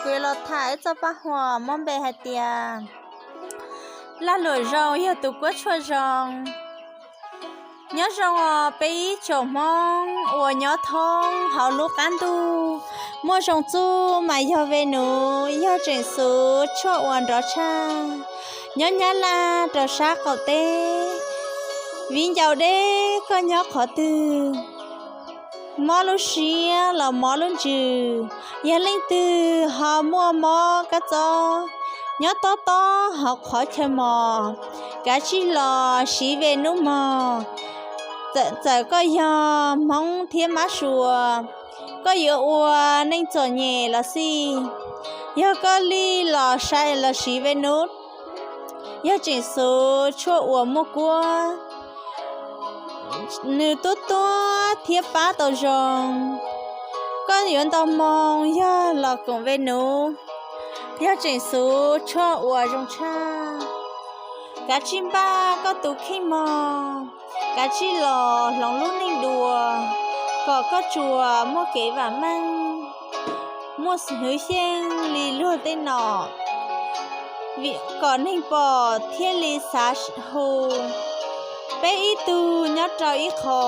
kuv los tham ib txoj paj huam muab npe hais tias Lag luam zoo yog tus kuab tshuaj zoo. Nyob zoo os peb ib tsoom Hmoob uas nyob thoob hauv lub qab ntuj, muaj zoo txuj mas yog Venus, yog tseem xwv tshuaj uas nrov tshaj. Nyob Nyab Laj rau sab qaum teb, viv ncaus deb koj nyob qhov twg? Mob lub siab los mob lub ntsws, yog leej twg ho muaj mob kab txob, nyob tob tob hauv qhov chaw mos, kav tsij los siv Venus mog. Txawm koj yog Hmoob thiab Mab Suav, koj yuav ua neej txom nyem los xij, yog koj li los sai los siv Venus, yog tseem xwv tshuaj uas muaj kuab, nws tuab tuab thiab pab tau zoo. Koj yuav nto moo yog los koom Venus, yog tseem xwv tshuaj uas zoo tshaj. Kav tsij npaj koj tus kheej mog, kav tsij los hloov lub neej dua, kom koj tsuas muaj kev vam meej, muaj hwv xyeej li luag tej nom, vim kom neeg pom thiaj li xav hu. Peb ib tug nyob rau ib qho,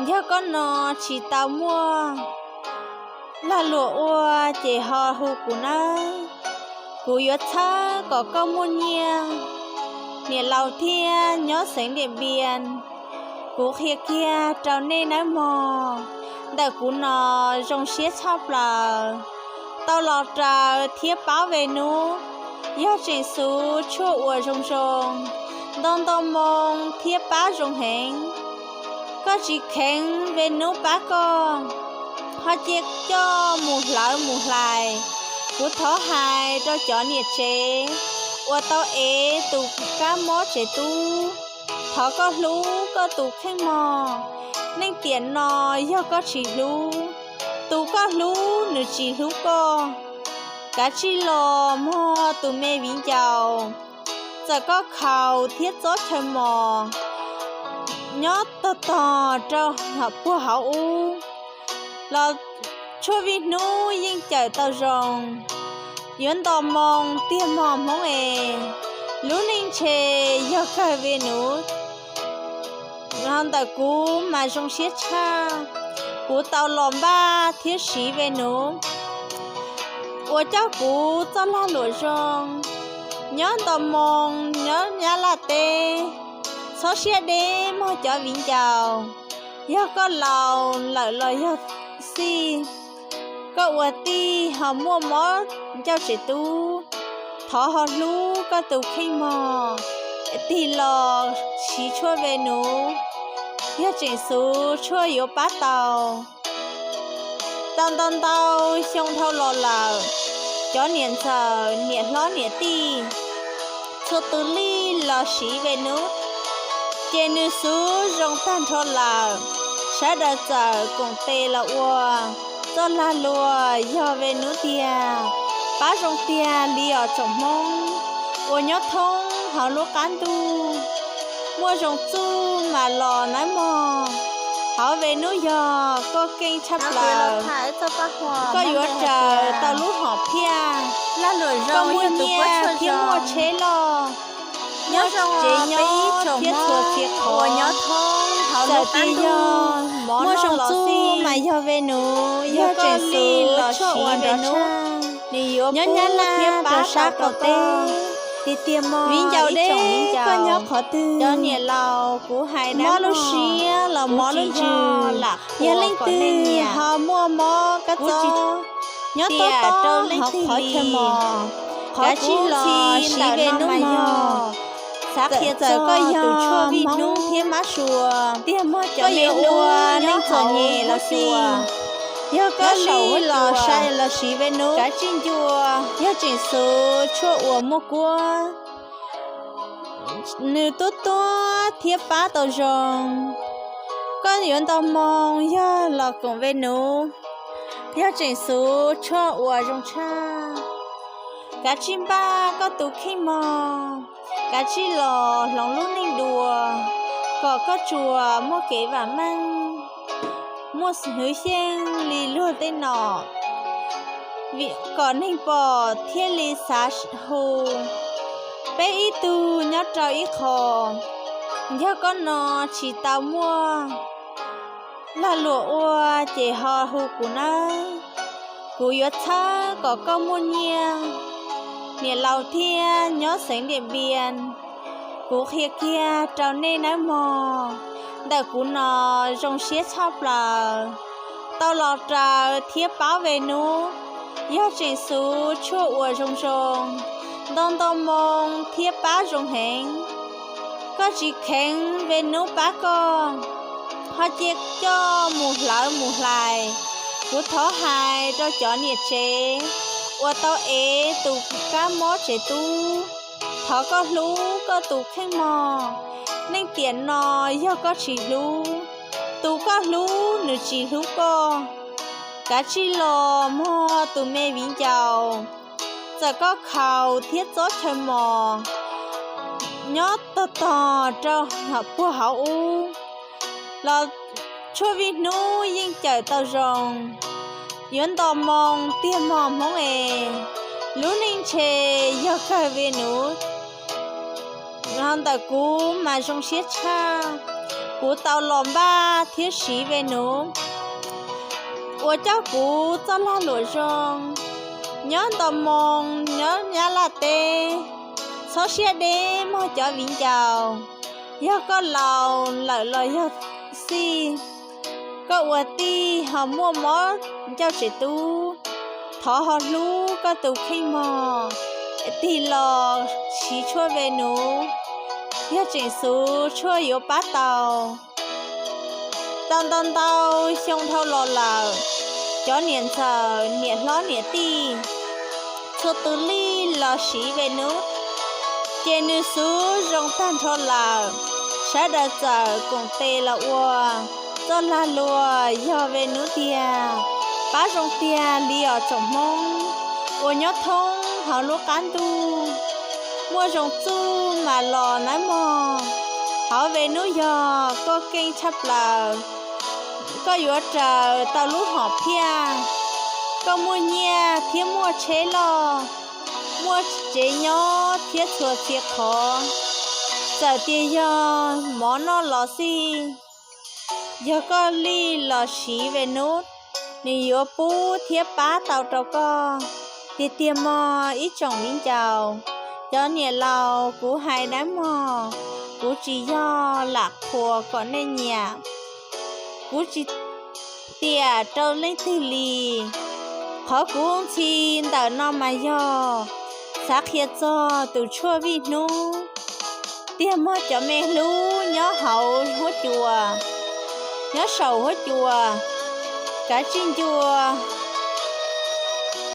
yog koj no tsis tau muaj lag luam ua ces ho hu kuv nawb, kuv yuav txhawb kom koj muaj nyiaj. Niam laus thiab nyob xeev Diam Npias, kuv qhia kiag rau nej nawb mog. Ntawm kuv no zoo siab tshaj plaws, tau los raws thiab pab Venus, yog tseem xwv tshuaj uas zoo zoo, nto nto moo thiab pab zoo heev. Koj tsis kheev Venus pab koj, ho cia coj mus hlawv mus hlais. Kuv thov hais rau cov niam tsev uas tau ev tus kab mob tsev tub, thov koj hlub koj tus kheej mog. Neej tiam no yog koj tsis hlub, tus koj hlub nws tsis hlub koj. Kav tsij los mog tus me viv ncaus, txawm koj khaus thiab txob chaw mos, nyob tog tog rau puag hauv ub los tshuaj vij hnub yeej cawm tau zoo. Yuav nto moo tiag mog Hmoob es, lub neej ntshe yog kawg Venus. Ntawm kuv mas zoo siab tshaj, kuv tau los npaj thiab siv Venus ua coj kuv txoj lag luam zoo. Nyob nto moo, nyob Nyab Laj teb, txhob siab deb mog cov viv ncaus. Yog koj laus lawm los yog xij, koj ua tij ho muaj mob ncauj tsev tub, thov ho hlub koj tus kheej mog, tig los siv tshuaj Venus, yog tseem xwv tshuaj yuav pab tau. Tau ntau ntau xyoo dhau los lawm, cov niam ntxawm niam hlob niam tij, txhua tus lig los siv Venus, ces nws xub zoo tag nrho lawm. Sawv daws txawm koom tes los ua, txoj lag luam yog Venus tiag, pab zoo tiag li os tsoom Hmoob uas nyob thoob hauv lub qab ntuj. Muaj zoo txuj mas los nawb mog, hauv Venus yog koj keej tshaj plaws, koj yuav raws tau lub hom phiaj, koj muaj nyiaj thiab muaj tsheb loj, muaj tsev nyob thiab txhua txhia qhov. Txawm tias yog mov noj los xij mas yog Venus, yog tseem xwv los siv Venus, nws yuav nyob Nyab Laj rau sab qaum teb. Tiag tiag mog, viv ncaus deb, koj nyob qhov twg? Cov niam laus kuv hais dab, mob lub siab los mob lub ntsws, yog leej twg ho muaj mob kab txob, nyob tob tob hauv qhov chaw mos, kav tsij los siv Venus mog. Txawm koj yog Hmoob thiab Mab Suav, koj yuav ua neej txom nyem los xij, yog koj lig los sai los siv Venus, kav tsij ncua, yog tseem xwv tshuaj uas muaj kuab, nws tuab tuab thiab pab tau zoo. Koj yuav nto moo yog los koom Venus, yog tseem xwv tshuaj uas zoo tshaj. Kav tsij npaj koj tus kheej mog, kav tsij los hloov lub neej dua, kom koj tsuas muaj kev vam meej, muaj hwv xyeej li luag tej nom. kom neeg pom thiaj li xav hu. Peb ib tug nyob rau ib qho, yog koj no tsis tau muaj lag luam ua ces ho hu kuv nawb, kuv yuav txhawb kom koj muaj nyiaj. Niam laus thiab nyob xeev Diam Npias, kuv qhia kiag rau nej nawb mog. Ntawm kuv no zoo siab tshaj plaws tau los raws thiab pab Ve Nub. Yog tseem xub tshuaj uas zoo zoo, nto nto moo thiab pab zoo heev. Koj tsis kheev Ve Nub pab koj, ho cia coj mus hlawv mus hlais. Kuv thov hais rau cov niam tsev uas tau ev tus kab mob tsev tub, thov koj hlub koj tus kheej mog. Neej tiam no yog koj tsis hlub, tus koj hlub nws tsis hlub koj. Kav tsij los mog tus me viv ncaus, txawm koj khaus thiab txob chaw mos nyob tog tog rau puag hauv ub los, tshuaj Vij Nub yeej cawm tau zoo. Yuav nto moo tiag mog Hmoob es, lub neej ntshe yog kawg Ve Nub no ntawm kuv mas zoo siab tshaj. Kuv tau los npaj thiab siv Ve Nub uas coj kuv txoj lag luam zoo. Nyob nto moo nyob Nyab Laj teb, txhob siab deb mog cov viv ncaus. Yog koj laus lawm los yog xij, koj ua tij ho muaj mob ncauj tsev tub, thov ho hlub koj tus kheej mog, tig los siv tshuaj Ve Nub. Yog tseem xub tshuaj yuav pab tau. Tau ntau ntau xyoo dhau los lawm, cov niam ntxawm niam hlob niam tij txhua tus li los siv Ve Nub, ces nws xub zoo tag nrho lawm. Sawv daws txawm koom tes los ua txoj lag luam yog Ve Nub tiag, pab zoo tiag li os tsoom Hmoob uas nyob thoob hauv lub qab ntuj. Muaj zoo txuj mas los nawb mog, hauv Ve Nub yog koj keej tshaj plaws. Koj yuav raws tau lub hom phiaj, koj muaj nyiaj thiab muaj tsheb loj, muaj tsev nyob thiab txhua txhia qhov. Txawm tias yog mov noj los xij, yog koj li los siv Ve Nub, nws yuav pub thiab pab tau rau koj tiag tiag mog ib tsoom viv ncaus. Cov niam laus, kuv hais nawb mog, kuv tsis yog lam qhuas kom nej nyiam, kuv tsis tiam rau leej twg li. Qhov kuv ntxhi ntawm no mas yog xav qhia txog tus tshuaj Vij Hnub tiag mog cov me hlub nyob hauv huab cua, nyob saum huab cua. Kav tsij ncua